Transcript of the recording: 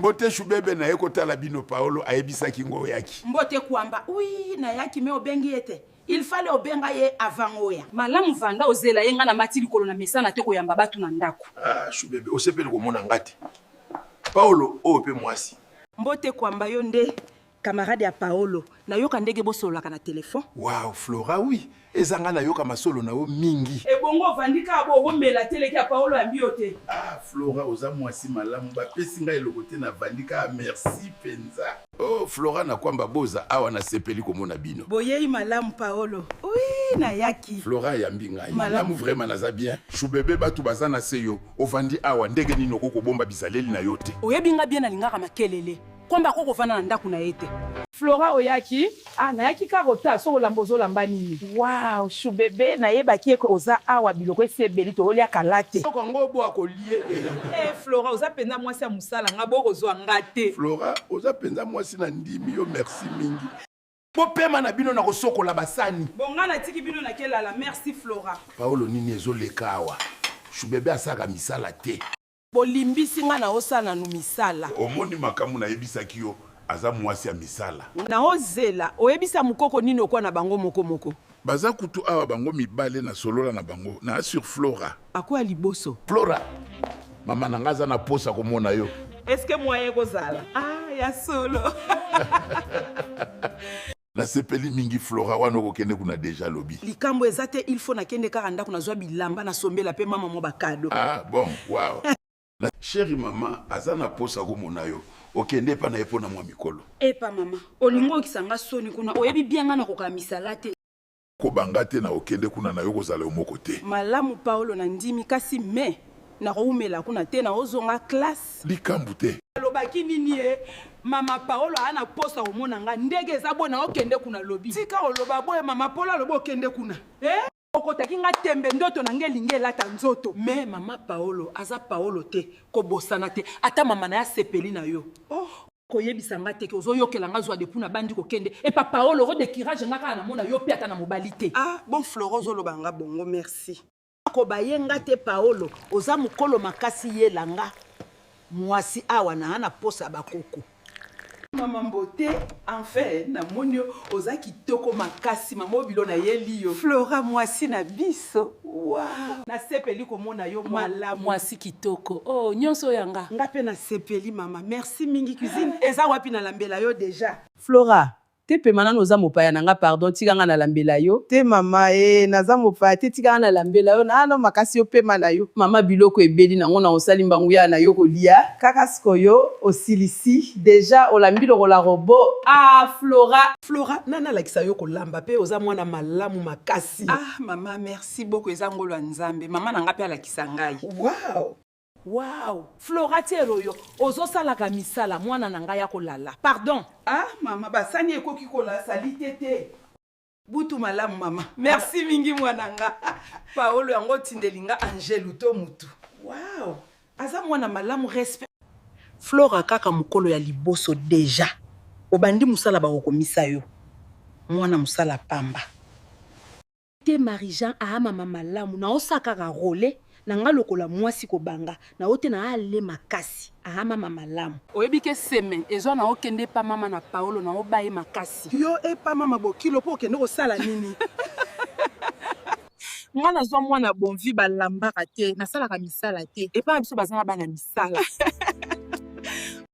Mbote Shubebe, naye kotala bino. Paolo ayebisaki ngo oyaki. Mbote Kwamba. Oui, nayaki, me obengi ye te. Il fallait obenga ye avant oya. Malamu vanda ozela ye, nga na mati likolo na mesana te koyamba batu na ndako. Ah, Shubebe, osepeli komona nga te. Paolo oyo pe mwasi. Mbote Kwamba, yo nde camarade ya Paolo? Nayoka ndege bosololaka na telefone. Wow, Flora, oui, eza nga, nayoka masolo na yo mingi. Ebongo ovandi kaka bo okomela te, leki ya Paolo ayambi yo te? Ah, Flora, oza mwasi malamu, bapesi ngai eloko te, navandi kaka, merci penza. Oh, Flora na Kwamba boza awa, nasepeli komona bino. Boyei malamu Paolo. Oui, nayaki. Flora ayambi ngai. Malamu vraiment, naza bien. Shubebe, batu baza na se, yo ovandi awa ndenge nini? Okoki kobomba bizaleli na yo te? Oyebi nga bien, nalingaka makelele. Kwamba akoki kovanda na ndako na ye te. Flora oyaki? Ah, nayaki kaka kotala soki olamba, ozolamba nini? Wow, Shubebe, nayebaki eke oza awa, biloko esi ebeli, tokolia kala te. Eloko yango bo akolie. Eh Flora, oza penza mwasi ya mosala, nga bokozwa nga te. Flora, oza penza mwasi na ndimi yo, merci mingi. Bopema na bino na kosokola basani. Bon, nga natiki bino na kelala, merci Flora. Paolo, nini ezoleka awa? Shubebe asalaka misala te. Bolimbisi nga, naosala nanu misala. Omoni makambo nayebisaki yo, aza muasi ya misala. Naozela oyebisa mukoko nini okwa na bango moko moko. Baza kutu awa bango mibale, nasolola na bango na sur Flora. Akoya liboso. Flora, mama na nga aza na posa komona yo. Est-ce que moyen kozala? Ah, ya solo. Nasepeli mingi Flora, wana okokende kuna deja lobi. Likambo eza te, il faut nakende kaka ndako nazwa bilamba nasombela pe mama mwa bakado. Ah bon, wow. Cheri mama aza na posa komona yo, okende epa na ye mpo na mwa mikolo. Epa mama, olingi oyokisa nga soni kuna, oyebi bien nga nakoka misala te. Kobanga te, na okende kuna na yo kozala yo moko te. Malamu Paolo, na ndimi kasi mais nakoumela kuna te, naozonga classe. Likambo te. Alobaki nini ye? Mama Paolo aa na posa komona nga, ndege eza boye naokende kuna lobi. Tika oloba boye, mama Paolo alobi okende kuna. Eh? Okotaki nga tembe, ndoto na nga elingi elata nzoto. Mais mama Paolo aza Paolo te, kobosana te ata mama na ye asepeli na yo. Oh. Koyebisa nga te ke ozoyokela nga zwa depuis nabandi kokende epa Paolo, odekirage nga kaka namona yo pe ata na mobali te. Ah bon Flora, ozoloba nga bongo, merci. Kobaye nga te Paolo, oza mokolo makasi, yela nga mwasi awa naa na posa ya bakoko. Mama mbote, enfin namoni yo, oza kitoko makasi mama, oyo bilo nayeli yo. Flora mwasi na biso, wow. Nasepeli komona yo malamu. Mwasi kitoko, oh nyonso oyo ya nga. Nga pe nasepeli mama, merci mingi. Cuisine eza wapi? Nalambela yo deja. Flora, te pema nanu, oza mopaya na nga, pardon, tika nga nalambela yo. Te mama ee, naza mopaya te, tika nga nalambela yo, naa no makasi, yo pema na yo. Mama, biloko ebeli nango na osali mbangu ya na yo kolia. Kaka sikoyo osilisi deja olambi lokola robot, ah Flora. Flora, nani alakisa yo kolamba? Pe oza mwana malamu makasi. Ah mama, merci beaucoup, eza ngolu ya Nzambe, mama na nga pe alakisa ngai. Wow. Wow Flora tiero yo ozosalaka misala, mwana na ngai akolala pardon. Ah mama, basani ekoki kolasali te te. Butu malamu mama, merci mingi mwana nga. Paolo yango otindeli nga angelu to mutu? Wow, aza mwana malamu, respect. Flora kaka mokolo ya liboso deja obandi mosala, bakokomisa yo mwana mosala pamba. Te Marie Jean aa mama malamu, naosala kaka role na nga lokola mwasi, kobanga na yo te, na ale makasi, aa mama malamu. Oyebi ke semaine ezwa na okende epa mama na Paolo, na obaye makasi. Yo epa mama bokilo po okende kosala nini? Nga nazwa mwana bonvi, balambaka te, nasalaka misala te, epa na biso baza na bana misala.